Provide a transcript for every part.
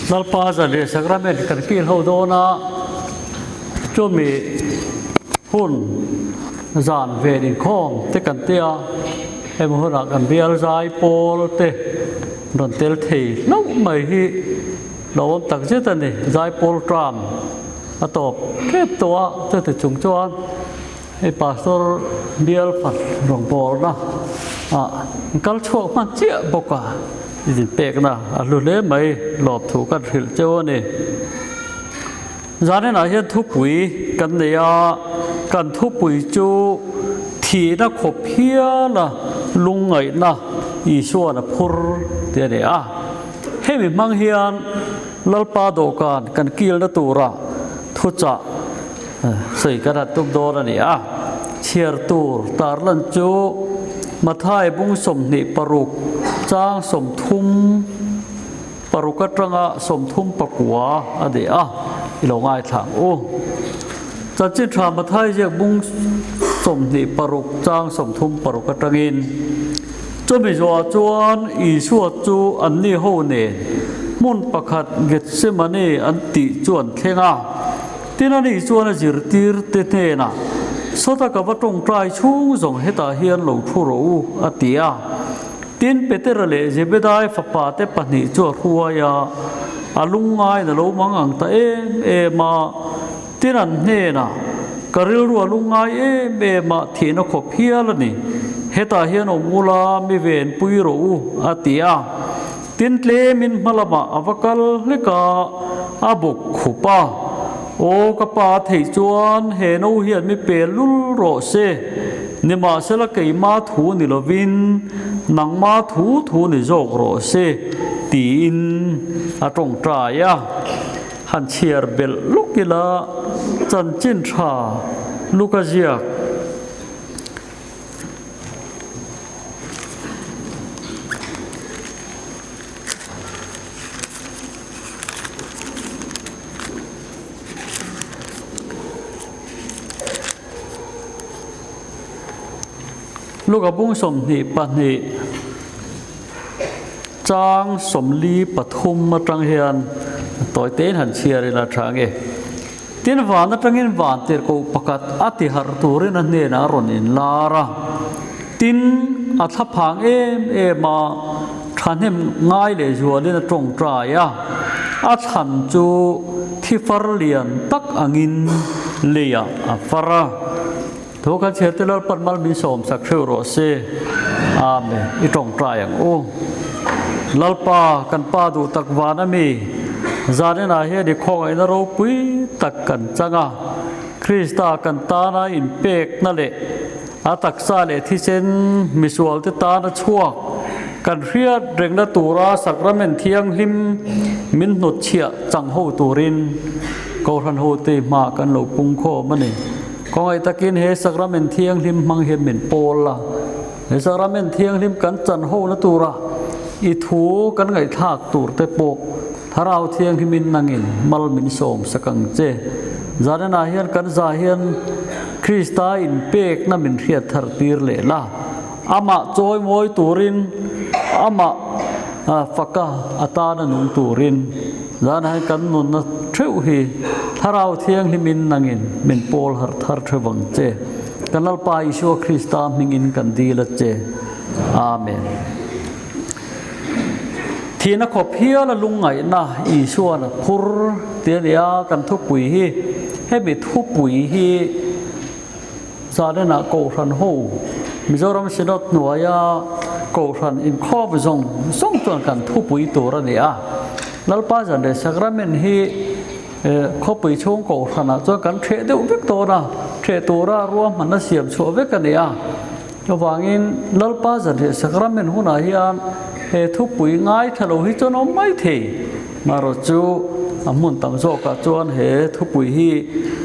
Lalpa Zanriah Sacrament kan kil ho dawn a, chumi hun zan ven inkhawm te kan tia, hemi hunah kan bial zai pawl te rawn tel thei hlauh mai hi lo awm tak zet a ni. Zai pawl tram a tawp tep tawh a, chuti chung chuan hei Pastor bial fat rawngbawlna ah kal chhuak hman chiah bawk a, inpekna a hlu hle mai lawm thu kan hrilh cheu a ni. Zaninah hian thupui kan nei a, kan thupui chu thihna khawp hiala lungngaihna Isuan a phur tih a ni a. Hemi hmang hian Lalpa dawhkan kan kilna tura thuchah sawi kan han tum dawn a ni a. Chhiar tur tarlan chu Mathai bung 26 chang 30. Paruk atanga 39 a ni a, i lo ngaithla ang u. Chanchin tha Mathai ziak bung 26 chang 36 atangin, Chumi zawhah chuan Isua chu anni ho nen hmun pakhat Gethsemane an tih chu an thleng a. Tin ani chuan a zirtirte hnenah, Sawta ka va tawngtai chhung zawng hetah hian lo thu rawh u, a ti a. Tin, Petera leh Zebedai fapate pahnih chu a hruai a, a lungngain a lo mang ang ta em em a. Tin, an hnenah, Ka rilru a lungngai em em a, thihna khawp hial a ni. Hetah hian awm ula, mi venpui rawh u, a ti a. Tin, tlemin hma lamah a va kal hlek a, a bawk khup a. Aw, ka pa a theih chuan he no hian mi pel lul rawh se. Nimahsela keima thu ni lovin nangma thu thu ni zawk rawh se, tiin a tawngtai a. Han chhiar belh lawk ila chanchin tha Luka ziak. Luka bung 22 chang 43 atang hian tawi tein han chhiar ila tha nge. Tin van atangin van tirhkoh pakhat a ti harh turin a hnenah a rawn inlar a. Tin a thlaphang em em a, thahnem ngai leh zualin a tawngtai a. A thlan chu thi far lian tak angin leiah a far a. Thu kan chhiar te Lalpan mal min sawm sak hreuh rawh se. Amen. I tawngtai ang u. Lalpa, kan Pa duh tak van a mi, zaninah hian i khawngaihna ropui tak kan chang a. Krista kan tana inpekna leh a taksa leh thisen misualte tana chhuak kan hriat rengna tura Sakramen Thianghlim min hnutchhiah chang ho turin Kohhran hote hma kan lo pung khawm a ni. Khawngaih takin he Sakramen Thianghlim hmang hian min pawl a, he Sakramen Thianghlim kan chan hona tura i thu kan ngaihthlak tur te pawh Thlarau Thianghlimin nangin mal min sawm sak ang che. Zanenah hian kan za hian Krista inpekna min hriat thar tir leh la, amah chawi mawi turin, amah faka atana nung turin. Zanah hian kan nunna theuh hi Thlarau Thianghlimin nangin min pawl harh thar theuh vang che. Kan Lalpa Isua Krista hmingin kan dil a che. Amen. Thihna khawp hiala lungngaihna Isuan a phur tih a ni a, kan thupui hi hemi thupui hi Zaninah Kohhran ho Mizoram Synod hnuaia Kohhran inkhawm zawng zawng chuan kan thupui tur a ni a. Lalpa Zanriah Sacrament hi khawpui chhung Kohhranah chuan kan hreh deuh vek dawn a, hreh tura ruahmanna siam chhuah vek a ni a. Chuvangin Lalpa Zanriah Sacrament hunah hian he thupui ngaithla lo hi chuan awm mai thei. Marawh chu a hmun tam zawkah chuan he thupui hi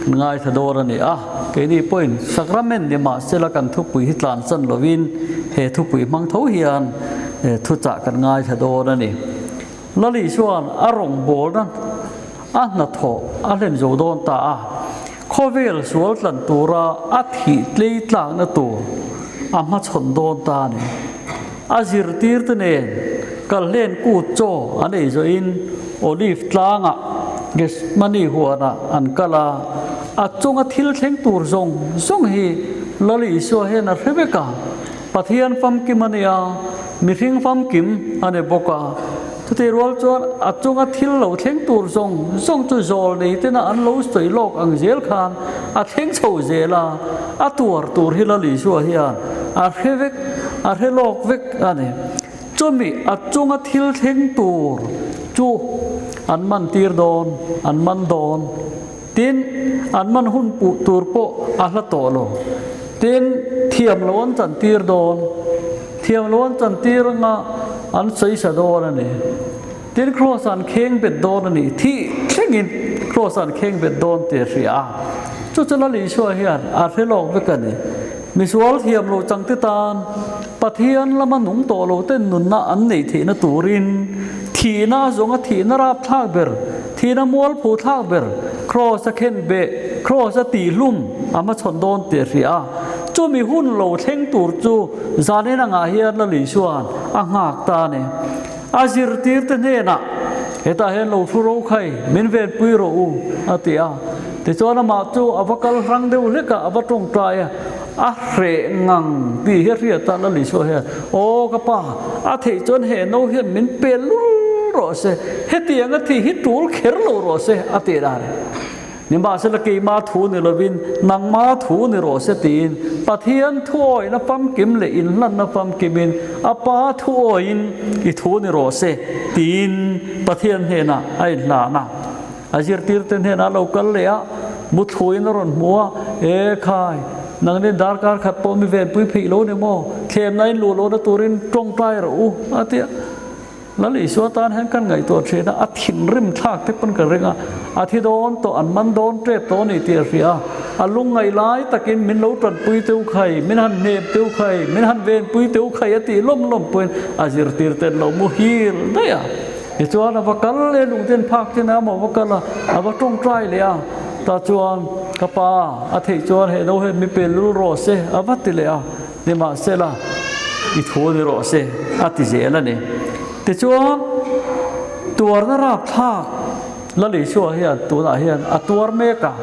kan ngaithla dawn a ni a. Keini pawhin Sacrament ni mahsela kan thupui hi tlansan lovin he thupui hmang tho hian thuchah kan ngaithla dawn a ni. Lali chuan a rawngbawlna a hnathawh a hlen zo dawn ta a, khawvel sual tlan tura a thih tlei tlakna tur a hmachhawn dawn ta a ni. A zirtirte nen Kalhlen kut chaw an ei zawhin Olive tlangah Gethsemane huanah an kal a, a chunga thil thleng tur zawng zawng hi Lal Isua hian a hre vek a, Pathian famkim a nia, mihring famkim a ni bawk a. Chutih rual chuan a chunga thil lo thleng tur zawng zawng chu zawl nei tena an lo sawi lawk ang zel khan a thleng chho zel a, a tuar tur hi Lal Isua hian a hre vek, a hre lawk vek a ni. Chumi a chunga thil thleng tur chu an man tir dawn, an man dawn. Tin, an man hun puh tur pawh a hla tawh lo. Tin, thiam lo an chan tir dawn. Thiam lo an chan tir anga an sawi sa dawn a ni. Tin, Kraws an kheng bet dawn a ni. Thih thlengin Kraws an kheng bet dawn tih a hria a. Chu chu Lal Isua hian a hre lawk vek a ni. Misual thiam lo changte tan Pathian lama nung tawh lo ten nunna an neih theihna turin thihna a zawnga thihna rapthlak ber, thihna mualpho thlak ber, Kraws a khen beh, Kraws a tihhlum a hmachhawn dawn tih a hria a. Chumi hun lo thleng tur chu zanin angah hian Lal Isua'n a nghak ta a ni. A zirtirte hnenah, Hetah hian lo thu ro khai, min venpui rawh u, a ti a. Tichuan amah chu a va kal hrang deuh hlek a, a va tawngtai a, a hreh ngang tih hi a hriat a, Lal Isua hian, Aw ka pa, a theih chuan he no hian min pel lul rawh se, hetiang a thih hi tul kher lo rawh se, a tih dan. Nimahsela keima thu ni lovin nangma thu ni rawh se tiin Pathian thuawihna famkim leh inhlanna famkimin a Pa thuawiin i thu ni rawh se tiin Pathian hnenah a inhlan a. A zirtirte hnenah a lo kal leh a, muthluin a rawn hmu a, E khai, nangni darkar khat pawh mi venpui pheih lo ni maw? Thlemna in luh lohna turin tawngtai rawh u, a ti a. Lal Isua tan hian kan ngaihtuah thin a, a thinrim thlak te pawn ka ring a, a thi dawn tawh, an man dawn tep tawh a ni tih a hria a, a lungngaih lai takin min lo tanpui teu khai, min han hnep teu khai, min han venpui teu khai a tih lawm lawm pawhin a zirtir ten lo muhil daih a. Tichuan a va kal leh lungten phak ten a amaw va kal a, a va tawngtai leh a, tah chuan ka pa a theih chuan he no hian mi pel lul rawh se a va ti leh a. Nimahsela, i thu ni rawh se, a ti zel a ni. Tichuan, tuarna rapthlak Lal Isua hian tunah hian a tuar mek a.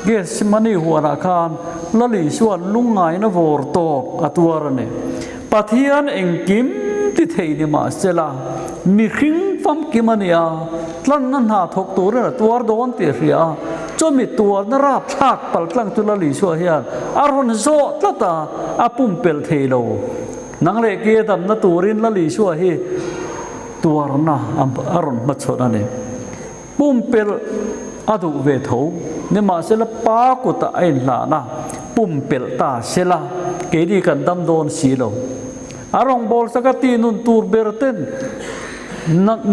Gethsemane huanah khan Lal Isua'n lungngaina vawr tawp a tuar a ni. Pathian engkim ti thei nimahsela, mihring famkim a nia, tlanna hna thawk turin a tuar dawn tih a hria a. Chumi tuarna rapthlak paltlang chu Lal Isua hian a rawn zawh tlat a, a pumpelh thei lo. Nang leh ke damna turin Lal Isua hi tuarna a rawn hmachhawn a ni. Pumpelh a duh ve tho, nimahsela pa kutah a inhlan a, pumpelh ta sela keini kan dam dawn si lo. A rawngbâwl saka tih nun tur ber ten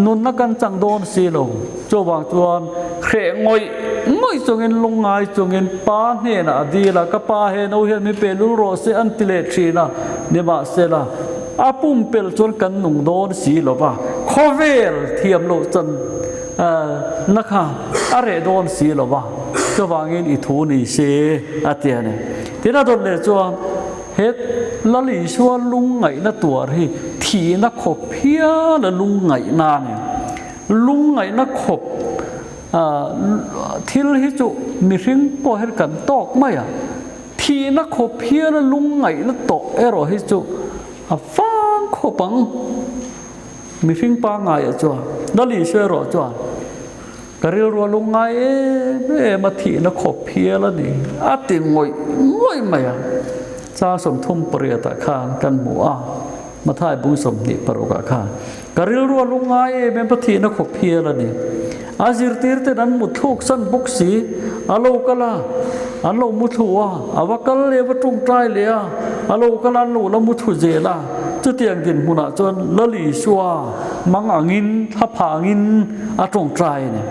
nunna kan chang dawn si lo. Chuvang chuan hreh ngawih ngawih chungin lungngai chungin pa hnenah a dil a, ka pa he no hian min pe lul rawh se an ti leh thin a, nimahsela a pumpelh chuan kan nung dawn si lo va, khawvel thiam loh chan na kha a reh dawn si lo va, chuvangin i thu ni se a ti a ni. Tin a dawt leh chuan. He Lal Isua lungngaihna tuar hi thihna khawp hial a lungngaihna a ni. Lungngaihna khawp thil hi chu mihring pawh hian kan tawk mai a, thihna khawp hial a lungngaihna tawh erawh hi chu a vang khawp ang. Mihring pangngaia chuan Lal Isua erawh chuan Ka rilru a lungngai em em a, thihna khawp hial a ni, a ti ngawih ngawih mai a. Chang 38 ah khan kan hmu a, Mathai bung 26 ah khan, Ka rilru a lungngai em em a, thihna khawp hial a ni. A zirtirten an muthluk san bawk si, a lo kal a, an lo muthlu a, a va kal leh a va tawngtai leh a, a lo kal a, an lo la muthu zel a. Chutiang dinhmunah chuan Lal Isua mang angin, thlaphah angin, a tawngtai a ni.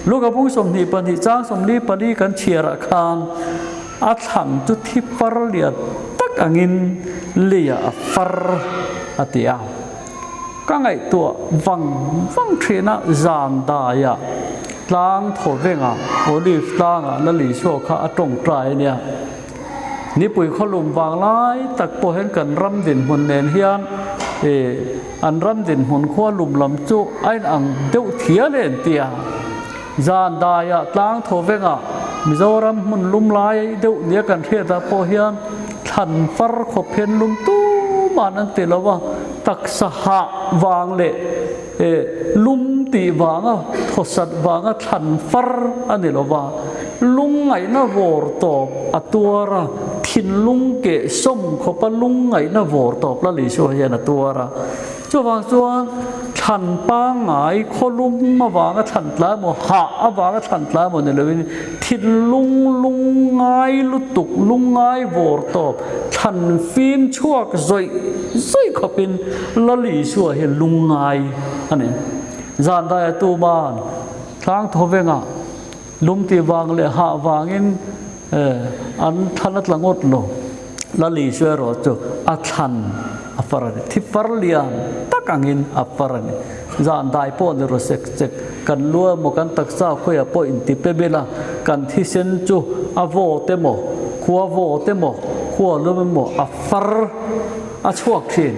Luka bung 22 chang 44 kan chhiarah khan a thlang chu thi far lian tak angin leiah a far a ti a. Ka ngaihtuah vang vang thin a, zan daiah tlang thaw vengah Olive tlangah Lal Isua kha a tawngtai a nia. Nipui khawlum vang lai tak pawh hian kan ram dinhmun nen hian. An ram dinhmun khua lum lam chu a inang deuh thial e an ti a. Zan daiah tlang thaw vengah Mizoram hmun lum lai deuh nia kan hriatah pawh hian thlan far khawp hian lum tuman an ti lo a, taksa hah vang leh lum tih vanga thawsat vanga thlan far a ni lo va, lungngaihna vawr tawp a tuar a, thinlung keh sawm khawpa lungngaihna vawr tawp la Isua hian a tuar a. Chuvang chuan thlan pangngai khawlum avanga thlan tlai emaw, hah avanga thlan tlai emaw ni loin thinlung lungngai lutuk, lungngai vawr tawp, thlan fim chhuak zawih zawih khawpin Lal Isua hi lungngai a ni. Zan daia tuman tlang thawvengah lum tih vang leh hah vangin an thlan a tla ngawt lo. Lal Isua erawh chu a thlan a far a ni. Thi far lian tak angin a far a ni. Zan dai pawh ni rawh sek chek, kan lu emaw kan taksa khawiah pawh inti pe bil a, kan thisen chu a vawt emaw, khua vawt emaw, khua lum emaw a far a chhuak thin.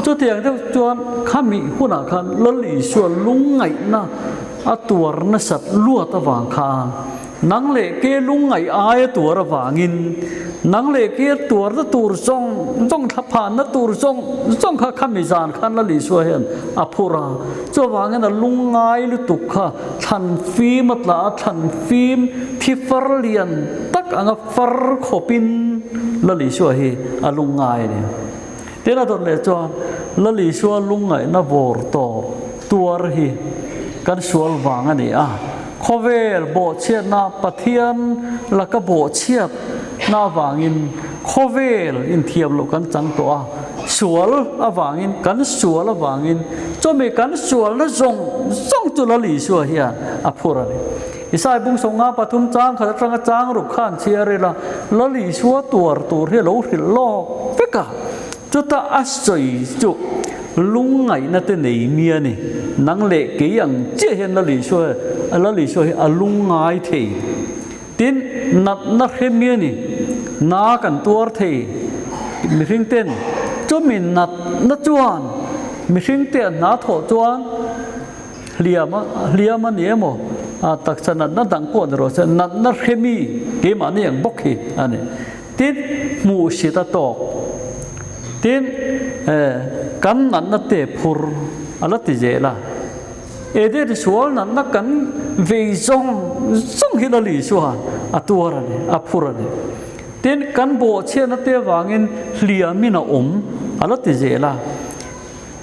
Chutiang deuh chuan khami hunah khan Lal Isua lungngaihna a tuar nasat luat avang khan nang leh ke lungngaih aia tuar avangin nang leh ke tuarna tur zawng zawng thlaphanna tur zawng zawng kha khami zan khan Lal Isua hian a phur a. Chuvangin a lungngai lutuk kha thlan fim a tla a, thlan fim thi far lian tak anga far khawpin Lal Isua hi a lungngai a ni. Tin a dawt leh chuan Lal Isua lungngaihna vawr tawp tuar hi kan sual vang a ni a, khawvel bawhchhiatna Pathian laka bawhchhiatna avangin khawvel inthiam loh kan chang tawh a, sual avangin kan sual avangin chumi kan sualna zawng zawng chu Lal Isua hian a phur a ni. Isai bung 53 chang khat atanga chang ruk khan chhiar ila Lal Isua tuar tur hi a lo hrilh lawk vek a, chuta a sawi chu lungngaihna te nei mi a ni. Nang leh kei ang chiah hian Lal Isua Lal Isua hi a lungngai thei. Tin, natna hre mi a ni. Na kan tuar thei mihring ten chumi natna chuan mihring te a hna thawh chuan Hliam a, hliam a ni emaw, a taksa natna dang pawh ni rawh se, natna hre mi keimahni ang bawk hi a ni. Tin, hmuhsit a tawk. Tin, kan natna te phur a la ti zel a. Eden sual natna kan vei zawng zawng hi Lali chuan a tuar a ni, a phur a ni. Tin, kan bawhchhiatna te avangin hliamin a awm a la ti zel a.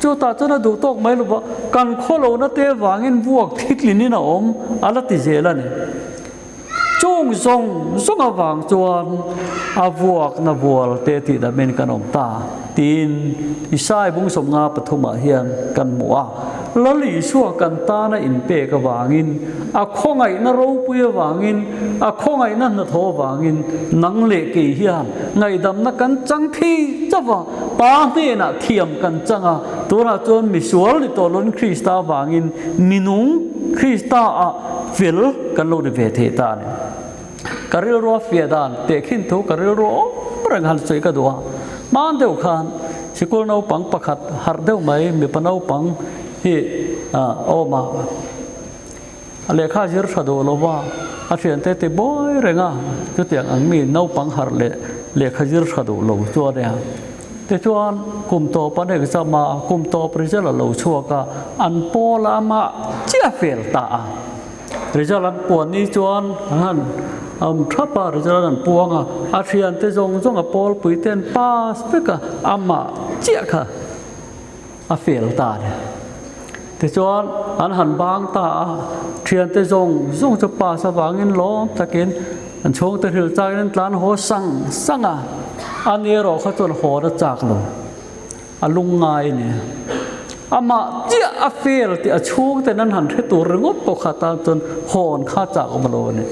Chutah chuan a duh tawk mai lo va, kan khawlohna te avangin vuak thitlinin a awm a la ti zel a ni. Chung zawng zawng avang chuan a vuakna vual te tih damin kan awm ta tiin Isai bung 53 ah hian kan hmu a. Lal Isua kan tana inpek avangin, a khawngaihna ropui avangin, a khawngaihna hnathawh avangin nang leh kei hian ngaihdamna kan chang thei chauh va. Pa hnenah thiam kan chang a, tunah chuan misual ni tawh loin Krista avangin minung Krista ah fel kan lo ni ve thei ta a ni. Ka rilrua fiah dan tehkhin thu ka rilru awm reng han sawi ka duh a, hman deuh khan sikul naupang pakhat harh deuh mai mipa naupang hi a awm a, A lehkha zir tha duh lo va, a thiante ti buai reng a, chutiang ang mi naupang harh leh lehkha zir tha duh lo chu a nia. Tichuan, kum tawp an exam a, kum tawp result a lo chhuak a, an pawl a amah chiah fel ta a. Result an puan ni chuan an han awm thap a, result an puang a, a thiante zawng zawng a pawlpui te an pass vek a, amah chiah kha a fel ta a ni. Tichuan an han bang ta a, thiante zawng zawng chu pass avangin lawm takin an chhungte hril chakin an tlan haw sang sang a, ani erawh kha chuan haw na chak lo, a lungngai a ni. Amah chiah a fel tih a chhungten an han hre tur ringawt pawh kha tan chuan hawn kha chak awm lo a ni.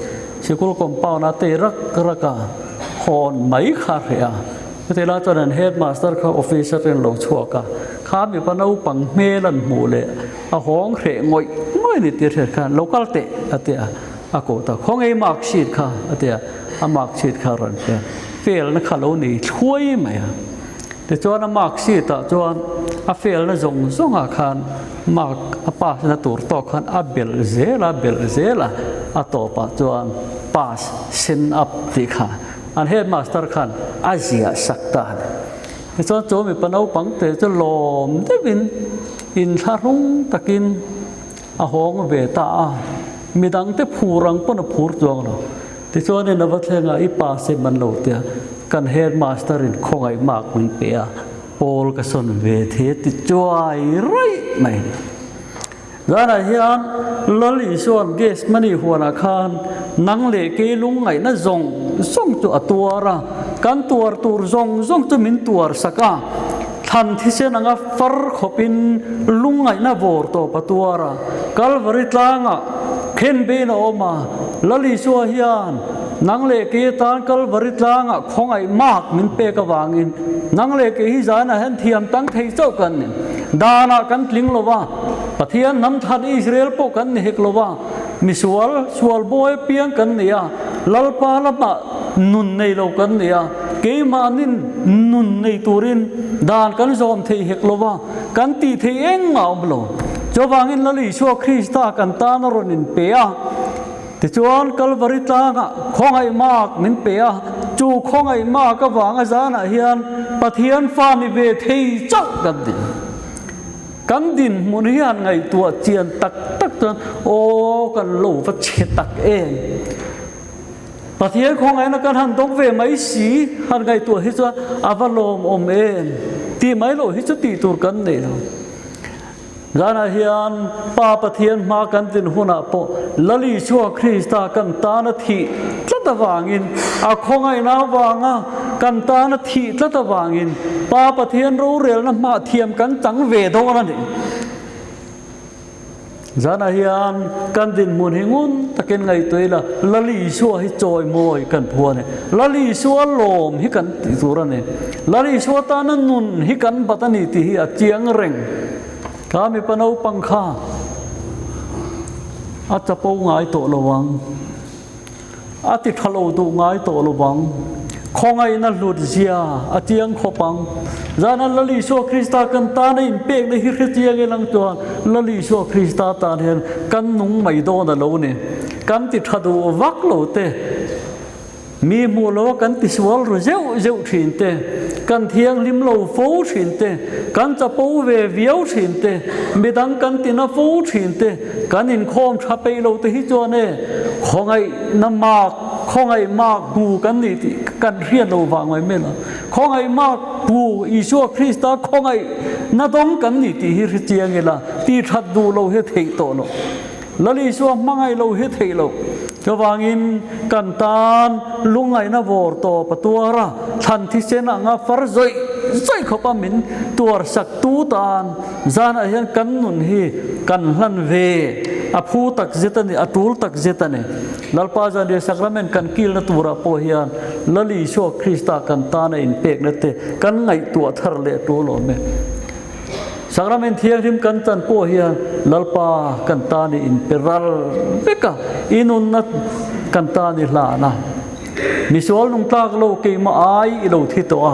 Sikul compound a tei rak rak a, hawn mai kha a hreh a. Chutih lai chuan an headmaster kha office atangin lo chhuak a, kha mipa naupang hmel an hmuh leh a hawng hreh ngawih ngawih a ni tih a hriat khan lo kal teh a ti a, a koh ta khawnge mark sheet kha a ti a, a mark sheet kha a rawn pe a, fail na kha lo nei thluai mai a. Tichuan a mark sheet ah chuan a fail na zawng zawng ah khan mark a pass na tur tawk khan a belh zel a belh zel a, a tawp ah chuan pass send up tih kha an headmaster khan a ziah sak ta a ni. Tichuan chu mipa naupang te chu lawm deuhin inthlahrung takin a hawng ve ta a, midangte phur ang pawn a phur chuang lo. Tichuanin a va thleng a, i pa sem an lo tia, kan headmaster in khawngaih mak min pe a, pawl ka sawn ve thei a ti chuai raih mai. Zanah hian Lal Isua'n Gethsemane huanah khan nang leh kei lungngaihna zawng zawng chu a tuar a, kan tuar tur zawng zawng chu min tuar sak a, thlan thisen anga far khawpin lungngaihna vawr tawp a tuar a, Kalvari tlangah khenbein a awm a, Lal Isua hian nang leh kei atan Kalvari tlangah khawngaih mak min pek avangin nang leh kei hi zanah hian thiam tang thei chauh kan ni. Danah kan tling lo va, Pathian hnam thlan Israel pawh kan ni hek lo va, misual, sual bawi apiang kan ni a, Lalpa lamah nun nei lo kan ni a, keimahnin nun nei turin dan kan zawm thei hek lo va, kan tih theih engmah a awm lo. Chuvangin Lal Isua Krista kan tan a rawn inpe a, tichuan Kalvari tlangah khawngaih mak min pe a, chu khawngaih mak avanga zanah hian Pathian fa ni ve thei chauh kan ni. Kan dinhmun hian ngaihtuah chian tak tak chuan aw kan lo va chhe tak em. Pathian khawngaihna kan han dawng ve mai si han ngaihtuah hi chuan a va lawmawm em tih mai loh hi chu tih tur kan nei lo. Zanah hian Pa Pathian hma kan din hunah pawh Lal Isua Krista kan tana thih tlat avangin a khawngaihna avanga kan tana thih tlat avangin Pa Pathian rorelna hmah thiam kan chang ve dawn a ni. Zanah hian kan dinhmun hi ngun takin ngaihtuah ila, Lal Isua hi chawimawi kan phu a ni. Lal Isua lawm hi kan tih tur a ni. Lal Isua tana nun hi kan bat a ni tih hi a chiang reng. Kha mipa naupang kha a chapo ngai tawh lo ang. A ti tha lo duh ngai tawh lo vang. Khawngaihna hlut zia a chiang khawp ang. Zana Lal Isua Krista kan tana inpekna hi hre chiang i lang chuan Lal Isua Krista tan hian kan nung mai dawn a lo ni. Kan ti tha duh vak lo te. Mi hmuh lo a kan ti sual ru zeuh zeuh thin te, kan thianghlim lo fo thin te, kan chapo ve viau thin te, midang kan tina fo thin te, kan inkhawm tha peih lo te hi chuan e khawngaihna mak, khawngaih mak hmu kan nih tih kan hriat lo vang mai mai lo. Khawngaih mak hmu Isua Krista khawngaihna dawng kan nih tih hi hre chiang ila, tih that duh lo hi a theih tawh lo. Lal Isua hmangaih lo hi theih loh. Chuvangin kan tan lungngaihna vawr tawp a tuar a, thlan thisen anga far zawih zawih khawpa min tuar sak tu tan zanah hian kan nun hi kan hlan ve a phu tak zet a ni, a tul tak zet a ni. Lalpa Zanriah Sacrament kan kilna turah pawh hian Lal Isua Krista kan tana inpekna te kan ngaihtuah thar leh tul awm e. Sacrament thianghlim kan chan pawh hian Lalpa kan tan i inpe ral vek a, i nunna kan tan i hlan a. Misual nung tlak lo keimah ai i lo thi tawh a,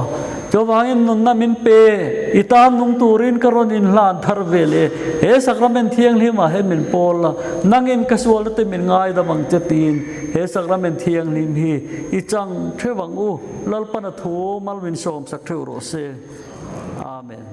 chuvangin nunna min pe, i tan nung turin ka rawn inhlan thar ve leh he Sacrament thianghlim ah hian min pawl la, nangin ka sualna te min ngaidam ang che tiin he Sacrament thianghlim hi i chang theuh ang u, Lalpana thu mal min sawmsak theuh rawh se. Amen.